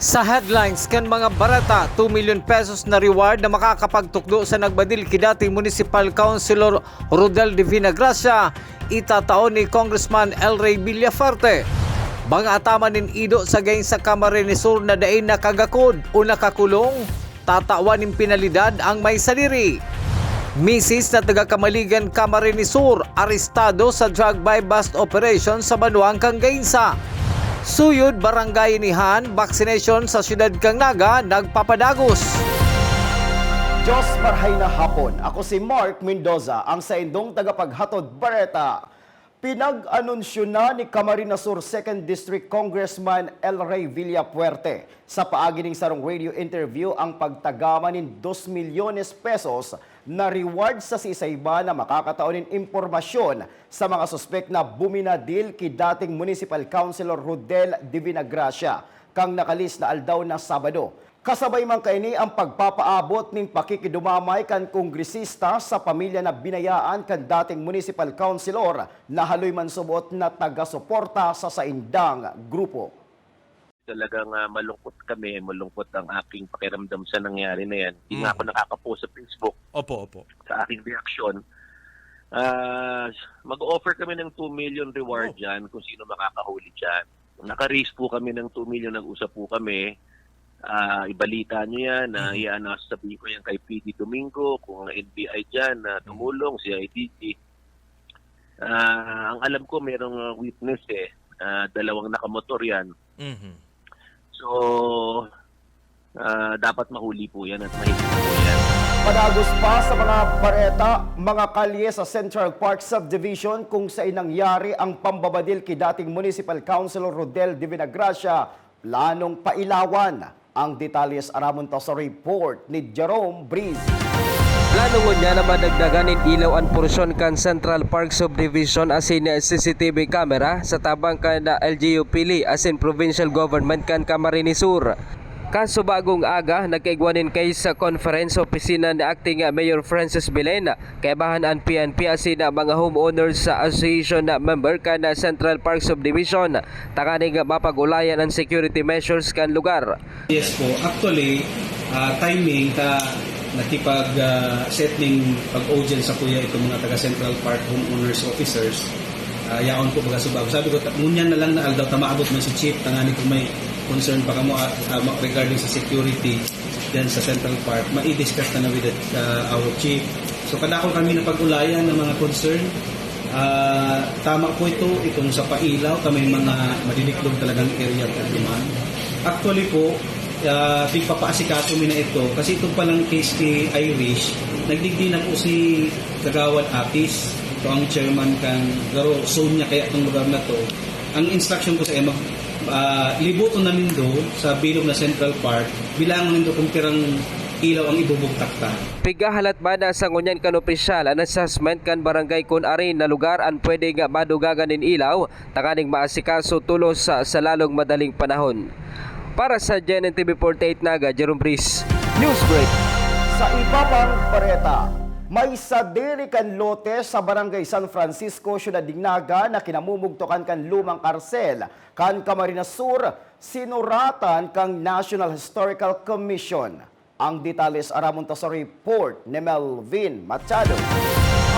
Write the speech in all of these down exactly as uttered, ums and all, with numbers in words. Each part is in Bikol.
Sa headlines kan mga bareta, two million pesos na reward na makakapagtukdo sa nagbadil ki dating Municipal Councilor Rodel Divina Gracia, itatao ni Congressman El Rey Villafuerte. Mga ataman nin ido sa Gainsa Camarines Sur na dai nakagakod o nakakulong, tatawan nin penalidad ang may sadiri. Misis na taga Camaligan, Camarines Sur, arestado sa drug buy-bust operation sa banwang kan Gainsa. Suyod, barangay ni Han, vaccination sa siyudad kan Naga nagpapadagos. Diyos marhay na hapon. Ako si Mark Mendoza, ang saindong tagapaghatod bareta. Pinag-anunsyo na ni Camarines Sur Second District Congressman El Rey Villafuerte sa paagi ning sarong radio interview ang pagtagama nin dos milyones pesos na reward sa siisay man na makakatao nin impormasyon sa mga suspek na buminadil ki dating Municipal Councilor Rodel Divinagracia, kan nakalis na aldaw na Sabado. Kasabay man kaini ang pagpapaabot nin pakikidumamay kan kongresista sa pamilya na binayaan kan dating municipal councilor na haloy man subot na taga-suporta sa saindang grupo. Talagang, ah, malungkot kami, malungkot ang aking pakiramdam sa nangyari na yan. Hindi nga ako nakaka-post sa Facebook. Opo, opo. Sa aking reaksyon. Ah, mag-offer kami ng two million reward dyan kung sino makakahuli dyan. Naka-raise po kami ng two million, nag-usap po kami. Ah, ibalita nyo yan, na i-announce, sabihin ko yan kay P D Domingo, kung ang N B I dyan na tumulong, C I D G. Ah, ang alam ko, merong, ah, witness eh. Ah, dalawang nakamotor yan. Mhm. So, ah, dapat mahuli po yan at mahigpit po yan. Padagos pa sa mga bareta, mga kalye sa Central Park Subdivision kung saan nangyari ang pambabadil ki dating Municipal Councilor Rodel Divinagracia, planong pailawan. Ang detalye aramon ta sa report ni Jerome Breeze. Plano ngunyan na madagdagan nin ilaw an porsyon kan Central Park Subdivision asin C C T V camera sa tabang kan L G U Pili asin Provincial Government kan Camarines Sur. Kasubagong aga, nagkaigwa nin case sa conference sa opisina ni Acting Mayor Francis Belen, kaibahan an P N P asin mga homeowners sa association na member kan Central Park Subdivision, tanganing mapag-ulayan an security measures kan lugar. Yes po. Actually, ah, timing ta nakipag, ah, set ning pag-audience sa kuya itong mga taga Central Park homeowners officers. Ah, yaon po baga subago. Sabi ko, "Ta-, ngunyan na lang na aldaw ta maabot man si Chief, tangani kung may concern pa kamo, ah, ah, ma-, regarding sa security diyan sa Central Park, mai-discuss ta na with the, ah, our Chief." So, kadakul kami napag-ulayan ng mga concern. Ah, tama po ito, itong sa pailaw, ta may mga madiliklog talagang area po duman. Actually po, ah, pigpapaasikaso mi na ito kasi itong palang case ni Irish, nagdigdi na po si Kagawad Atis, ito ang chairman kan, pero zone niya kaya itong lugar na to. Ang instruction ko sa iya, mag-, ah, libuton na nindo sa bilog na Central Park, bilangon nindo kung pirang ilaw ang ibubugtak ta. Pighahalat man sa ngunyan kan opisyal an assessment kan barangay kun arin na lugar an pwede nga madugangan nin ilaw tanganing maasikaso tolos sa, sa lalong madaling panahon. Para sa G N N T V forty-eight Naga, Jerome Breeze, Newsbreak. Sa iba pang bareta, may sadiri kan lote sa Barangay San Francisco, Ciudad de Naga na kinamumugtokan kan lumang karsel kan Camarines Sur, sinuratan kan National Historical Commission. Ang detalye aramon ta sa report ni Melvin Machado.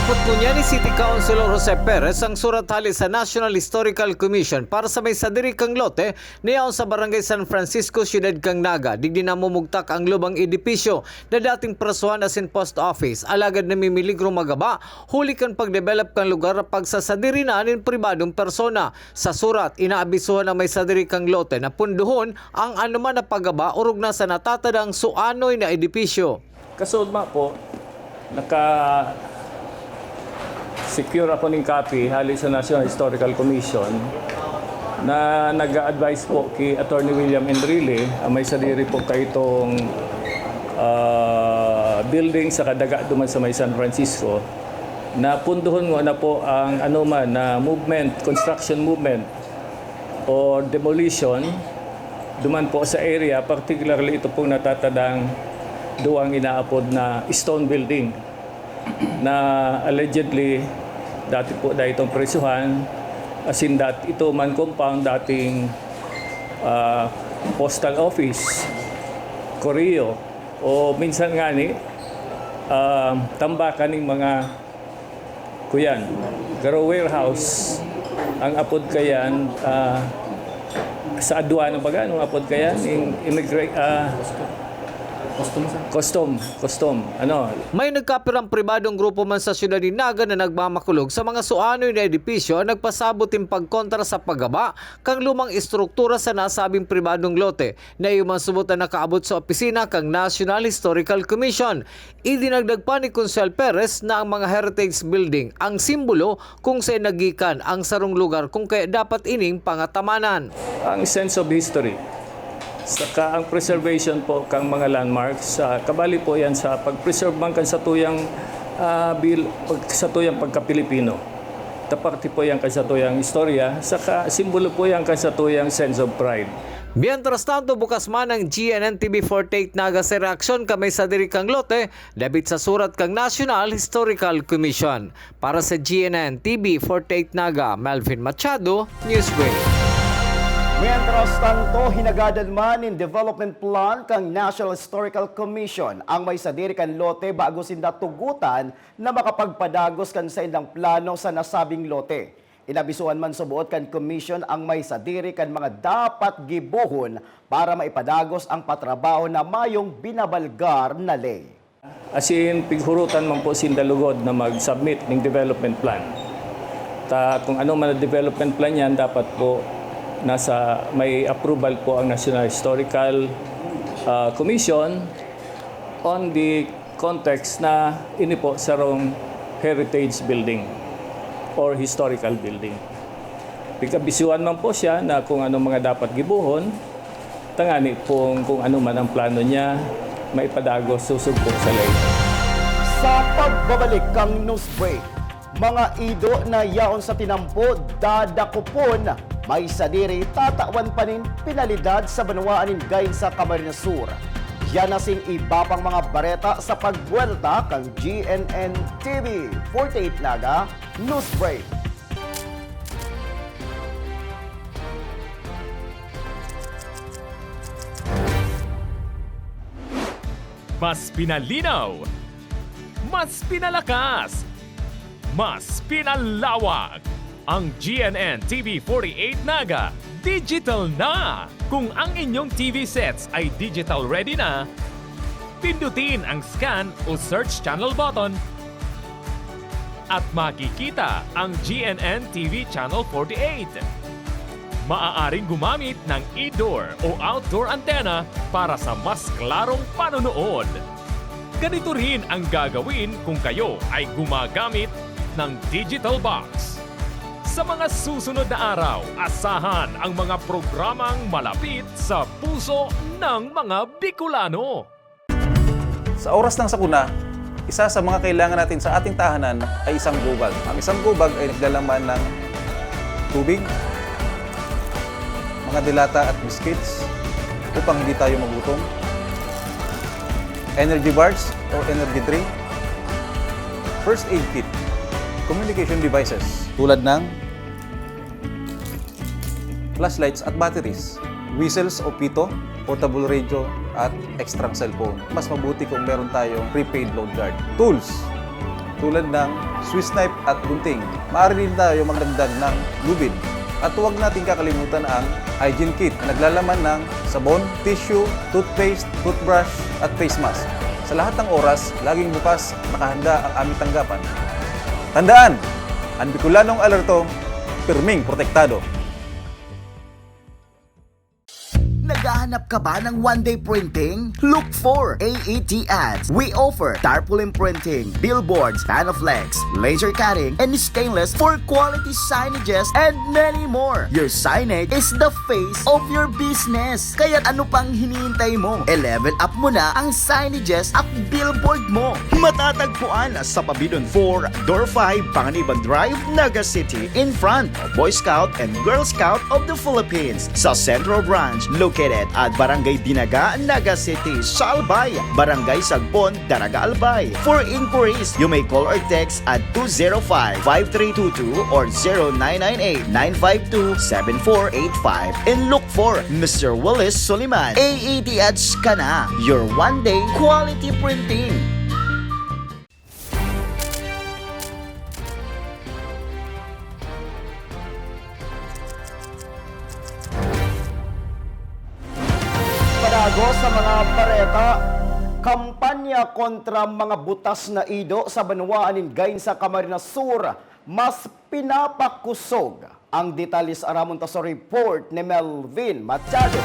Apot ngunyan ni City Councilor Jose Perez ang surat hali sa National Historical Commission para sa may sadiri kang lote na yaon sa Barangay San Francisco, Siyudad kan Naga. Digdi namumugtak ang lumang edipisyo na dating prasuhan asin post office, alagad namimiligro magaba huli kan pagdevelop kan lugar na pagsasadiri na nin pribadong persona. Sa surat, inaabisuhan ang may sadiri kang lote na pundohon ang anoman na pagaba orog na sa natatadang suanoy na edipisyo. Kasuodma po, naka-secure ako ning copy hali sa National Historical Commission na nag-a-advise po ki Attorney William Enrile, ang may sadiri po kaitong, ah, building sa kadaga duman sa may San Francisco, na pundohon ngona po ang anoman na movement, construction movement or demolition duman po sa area, particularly ito pong natatadang duwang inaapod na stone building na allegedly dati po na itong prisuhan, asin dat-, ito man compound dating, ah, Postal office, koreo, o minsan ngani, ah, tambakan ning mga kuyan, garo warehouse. Ang apod kayan, ah, sa adwana baga, anong apod kayan? Ning immigra-, ah, custom, custom, ano. May nagkapirang pribadong grupo man sa siyudad nin Naga na nagmamakulog sa mga suanoy na edipisyo an nagpasabot nin pagkontra sa paggaba kan lumang estruktura sa nasabing pribadong lote na iyo man subot na nakaabot sa opisina kan National Historical Commission. Idinagdag pa ni Konsehal Perez na ang mga heritage building ang simbolo kung saan naggikan ang sarong lugar, kung kaya dapat ining pangatamanan. Ang sense of history, saka ang preservation po kang mga landmarks, ah, kabali po yan sa pag-preserve man kan satuyang, ah, bil-, pag-, satuyang pagka-Pilipino. Tapakti po yan kan satuyang istorya, saka simbolo po yan kan satuyang sense of pride. Mientras tanto, bukas man ang G N N T V forty-eight Naga sa reaksyon kan may sadiri kang lote, dapit sa surat kan National Historical Commission. Para sa G N N T V forty-eight Naga, Melvin Machado, Newsbreak. Mientras tanto, hinagadan man nin development plan kan National Historical Commission ang may sadiri kan lote bago sinda tugotan na makapagpadagos kan saindang plano sa nasabing lote. Inabisuhan man subot kan Commission ang may sadiri kan mga dapat gibohon para maipadagos ang patrabaho na mayong binabalgar na ley. Asin pighurutan man po sinda lugod na mag-submit ning development plan. Ta kung ano man ang development plan yan, dapat po nasa may approval po ang National Historical, ah, Commission on the context na ini po sarong heritage building or historical building. Pigkabisuhan man po siya na kung anong mga dapat gibohon, tangani pong kung ano man ang plano niya, maipadagos susog po sa ley. Sa pagbabalik kang news break, mga ido na yaon sa tinampo, dadakopon, may sadiri tatawan pa nin penalidad sa banwaan nin Gainsa, Camarines Sur. Yan asin iba pang mga bareta sa pagbuwelta kan G N N T V forty-eight Naga News Break. Mas pinalinaw, mas pinalakas, mas pinalawak. Ang G N N T V forty-eight Naga digital na! Kung ang inyong T V sets ay digital ready na, pindutin ang scan o search channel button at makikita ang G N N T V Channel forty-eight. Maaaring gumamit ng indoor o outdoor antenna para sa mas klarong panonood. Ganito rin ang gagawin kung kayo ay gumagamit ng digital box. Sa mga susunod na araw, asahan ang mga programang malapit sa puso ng mga Bicolano. Sa oras ng sakuna, isa sa mga kailangan natin sa ating tahanan ay isang gobag. Ang isang gobag ay naglalaman ng tubig, mga delata at biscuits upang hindi tayo magutom, energy bars o energy drink, first aid kit, communication devices tulad ng flashlights at batteries, whistles o pito, portable radio, at extrang cellphone. Mas mabuti kung meron tayong prepaid load guard. Tools, tulad ng Swiss knife at gunting. Maaari din tayo magdagdag ng lubid. At huwag natin kakalimutan ang hygiene kit na naglalaman ng sabon, tissue, toothpaste, toothbrush, at face mask. Sa lahat ng oras, laging bukas, nakahanda ang aming tanggapan. Tandaan, ang Bicolanong alerto, pirming protektado. Naghahanap ka ba ng one-day printing? Look for A E T Ads. We offer tarpaulin printing, billboards, Panaflex, laser cutting, and stainless for quality signages, and many more. Your signage is the face of your business. Kaya ano pang hinihintay mo? E-level up mo na ang signages at billboard mo. Matatagpuan sa Pabidon four, Door five, Panganiban Drive, Naga City, in front of Boy Scout and Girl Scout of the Philippines. Sa Central Branch, located at Barangay Dinaga, Naga City, Salbay, Barangay Sagbon, Daraga, Albay. For inquiries, you may call or text at two zero five, five three two two or zero nine nine eight, nine five two, seven four eight five. And look for Mister Willis Soliman. A A T H ka na, your one-day quality printing. Padagos sa mga bareta, kampanya kontra mga butas na ido sa banwaan nin Gainza, Camarines Sur, mas pinapakusog. Ang detalye sa aramon ta sa report ni Melvin Machado.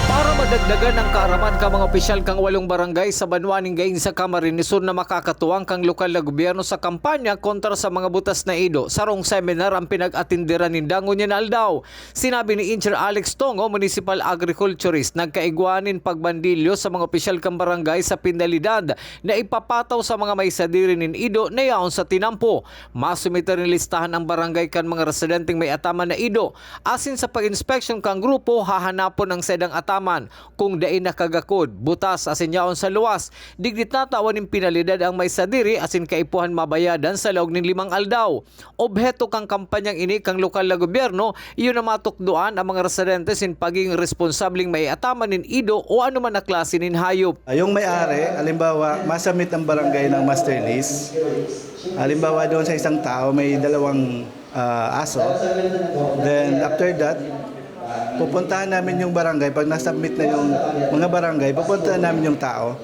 Para madagdagan ang kaaraman kan mga opisyal kan walong barangay sa banwa nin Gainza, Camarines Sur na makakatuwang kan lokal na gobyerno sa kampanya kontra sa mga butas na ido, sarong seminar ang pinag-atenderan ninda ngunyan na aldaw. Sinabi ni Engineer Alex Tongo, municipal agriculturist, nagkaigwa nin pagbandilyo sa mga opisyal kan barangay sa penalidad na ipapataw sa mga may sadiri nin ido na yaon sa tinampo. Masumiter nin listahan ang barangay kan mga residenteng may ataman na ido, asin sa pag-inspeksyon kan grupo, hahanapon ang saindang ataman. Kung dai nakagakod, butas asin yaon sa luwas, digdi tatawan nin penalidad ang may sadiri asin kaipuhan mabayadan sa laog nin limang aldaw. Obheto kan kampanyang ini kan lokal na gobyerno, iyo na matukdoan ang mga residente sin pagigin responsableng may ataman nin ido o anoman na klase nin hayop. Ah, yung may-ari, halimbawa, masamit ang barangay ng master lease. Halimbawa, doon sa isang tao, may dalawang, ah, aso. Then, after that, pupuntahan namin yung barangay. Pag nasubmit na yung mga barangay, pupuntahan namin yung tao.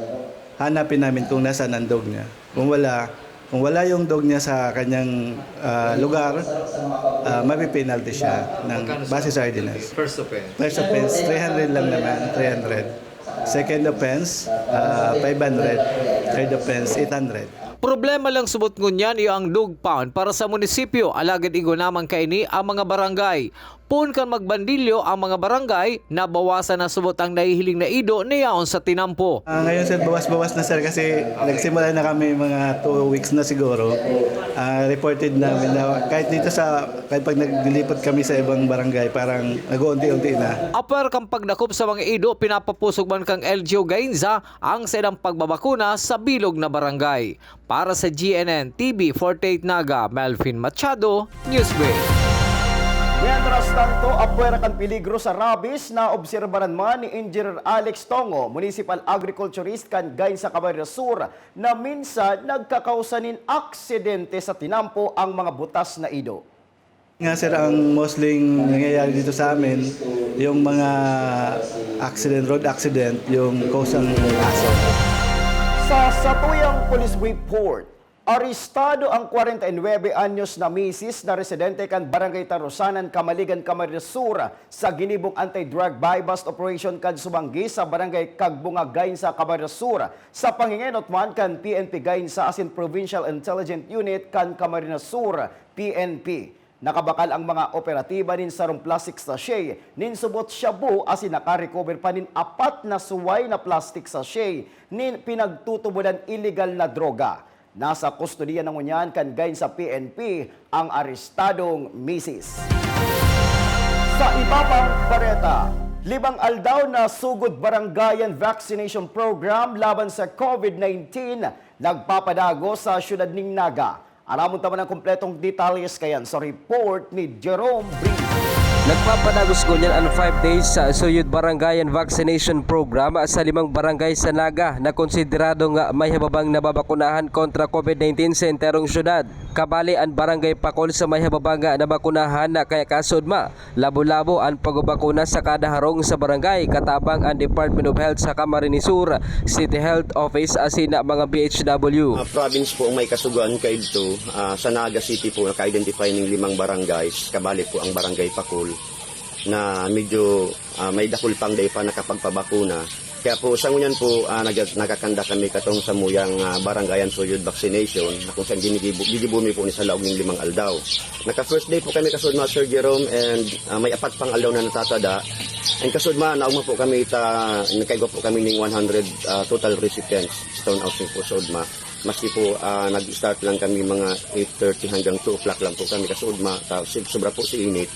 Hanapin namin kung nasaan ang dog niya. Kung wala, kung wala yung dog niya sa kanyang, ah, lugar, ah, mapipenalty siya ng Magkano sa base sa ordinance. First offense? First offense, three hundred lang naman, three hundred. Second offense, ah, five hundred. Third offense, eight hundred. Problema lang subot ngunyan iyo ang dog pound para sa munisipyo, alagad igwa naman kaini ang mga barangay. Poon kan magbandilyo ang mga barangay, nabawasan na subot ang nahihiling na ido na yaon sa tinampo. Ah, ngayon, sir, bawas-bawas na, sir, kasi nagsimula na kami mga two weeks na siguro. Ah, reported namin na kahit dito sa, kahit pag naglilipot kami sa ibang barangay, parang nag-uunti-unti na. Apwera kan pagdakop sa mga ido, pinapapusog man kan L G U Gainza ang saindang pagbabakuna sa bilog na barangay. Para sa G N N T V forty-eight Naga, Melvin Machado, Newsbreak. Mientras tanto, apwera kan peligro sa rabies, naobserbaran man ni Engineer Alex Tongo, municipal agriculturist kan Gainza, Camarines Sur, na minsan nagkakausa nin aksidente sa tinampo ang mga butas na ido. Nga, sir, ang mostly nangyayari dito sa amin, yung mga accident, road accident, yung kusang aso. Sa satuyang police report, arestado ang kwarenta y nuebe anyos na misis na residente kan Barangay Tarusanan, Camaligan, Camarines Sur, sa ginibong anti-drug buy-bust operation kan Sumanggi sa Barangay Cagbunga, Gainza, Camarines Sur, sa pangingenot man kan P N P Gainza asin Provincial Intelligence Unit kan Camarines Sur, P N P. Nakabakal ang mga operatiba nin sarong plastic sachet nin subot shabu asin nakarecover pa nin apat na suway na plastic sachet nin pinagtutubodan ilegal na droga. Nasa kustodiya na ngunyan kan Gainza P N P ang arestadong misis. Sa iba pang bareta, limang aldaw na sugod barangayan vaccination program laban sa COVID nineteen nagpapadagos sa siyudad nin Naga. Aramon ta man ang kompletong detalye kaiyan sa report ni Jerome Brito. Nagpapadagos ngunyan an five days sa Suyod Barangayan Vaccination Program sa limang barangay sa Naga na konsideradong may hababang nababakunahan kontra COVID nineteen sa enterong syudad. Kabali an Barangay Pakol sa may hababang nabakunahan na kaya kasunod ma Labo-labo an pagbabakuna sa kada harong sa barangay, katabang an Department of Health sa Camarines Sur, City Health Office asin na mga B H W. Ah, province po ang may kasugoan kaidto. Ah, sa Naga City po, naka-identify ning limang barangay, kabali po ang Barangay Pakol, na medyo, ah, may dakul pang dai pa nakapagpabakuna. Kaya po, sa ngunyan po, ah, nag-, nagkakanda kami katong samuyang, ah, barangayan suyod vaccination, na kung saan ginigibo-, gigibo mi po ni sa laog ning limang aldaw. Naka-first day po kami kasudma, Sir Jerome, and, ah, may apat pang aldaw na natatada. And kasudma, naugma po kami ta, nagkaigwa po kami ning one hundred, ah, total recipients sa town housing po sa Udma. Maski po, ah, nag-start lang kami mga eight thirty hanggang two o'clock lang po kami kasudma, ta, si-, sobra po si init.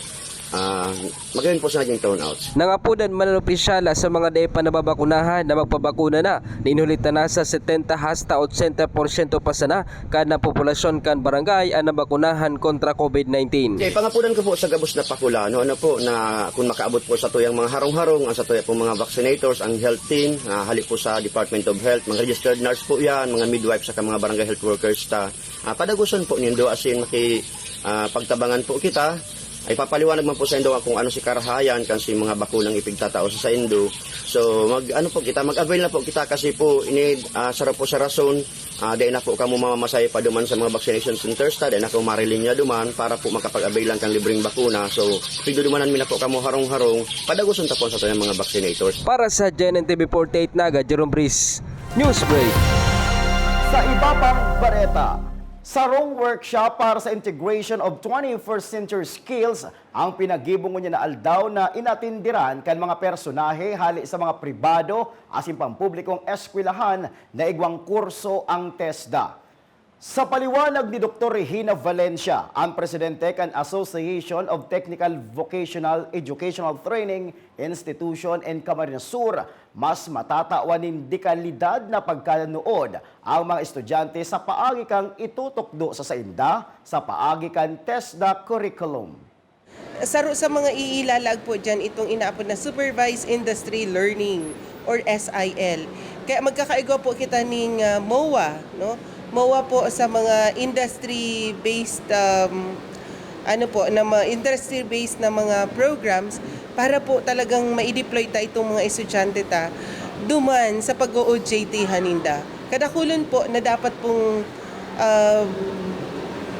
Ah, magayon po sa naging turnouts. Nangapodan man an opisyala sa mga dai pa nababakunahan na magpabakuna na. Nin huli ta nasa setenta hasta ochenta porsyento pa sana kan populasyon kan barangay an nabakunahan kontra COVID nineteen. Okay, pangapodan ko po sa gabos na pakula, no, ano po, na kung makaabot po sa tuyang mga harong-harong, ang sa tuya pong mga vaccinators, ang health team, ah, hali po sa Department of Health, mga registered nurse po yan, mga midwife, saka mga barangay health workers ta. Ah, padaguson po nindo, asin maki, ah, pagtabangan po kita. Ay papaliwanag man po sa indo kung ano si karahayan kan si mga bakunang ipigtatao sa saindo. So, mag, ano po kita, mag-avail na po kita kasi po, ini, ah, saro po sa rason, ah, dai na po kamo mamamasay pa duman sa mga vaccination centers ta, dai na kamo marilinya duman para po makapag-avail lang kan libreng bakuna. So, pigdudumanan mi na po kamo harong-harong, padaguson ta po sa tuyang mga vaccinators. Para sa G N N T V forty-eight Naga, Jerome Breeze, Newsbreak. Sa iba pang bareta, sarong workshop para sa integration of twenty-first century skills ang pinaggibo ngunyan na aldaw na inatindiran kan mga personahe hali sa mga pribado asin pampublikong eskwelahan na igwang kurso ang TESDA. Sa paliwanag ni Doktor Regina Valencia, ang presidente kan Association of Technical Vocational Educational Training Institution in Camarines Sur, mas matatawan nin dekalidad na pagkanuod ang mga estudyante sa paagi kan itutukdo sa sainda sa paagi kan TESDA curriculum. Saro sa mga iilalaag po diyan itong inaapod na supervised industry learning or S I L. Kaya magkakaigwa po kita ning, ah, MOA, no? MOA po sa mga industry-based, um, ano po, na mga industry-based na mga programs para po talagang mai-deploy ta itong mga estudyante ta duman sa pag-o-O J T haninda. Kadakulon po na dapat pong, ah,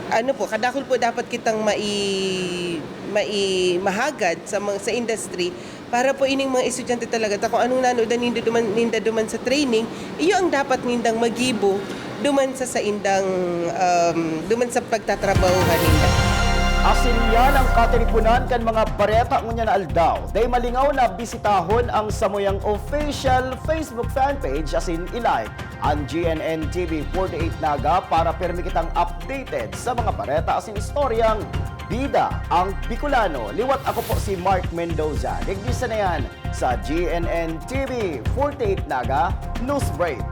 ano po, kadakul po dapat kitang mai-, mai-, mahagad sa mga, sa industry para po ining mga estudyante talaga ta kung anong nanodan ninda duman, ninda duman sa training, iyo ang dapat nindang magibo duman sa saindang, um, duman sa pagtatrabahuhan ninda. Asin yan ang katiriponan kan mga bareta ngunyan na aldaw. Dai malingaw na bisitahon ang samuyang official Facebook fanpage asin i-like an G N N T V forty-eight Naga para pirmi kitang updated sa mga bareta asin istoryang bida ang Bicolano. Liwat ako po si Mark Mendoza. Digdi sa na yan sa G N N T V forty-eight Naga News Break.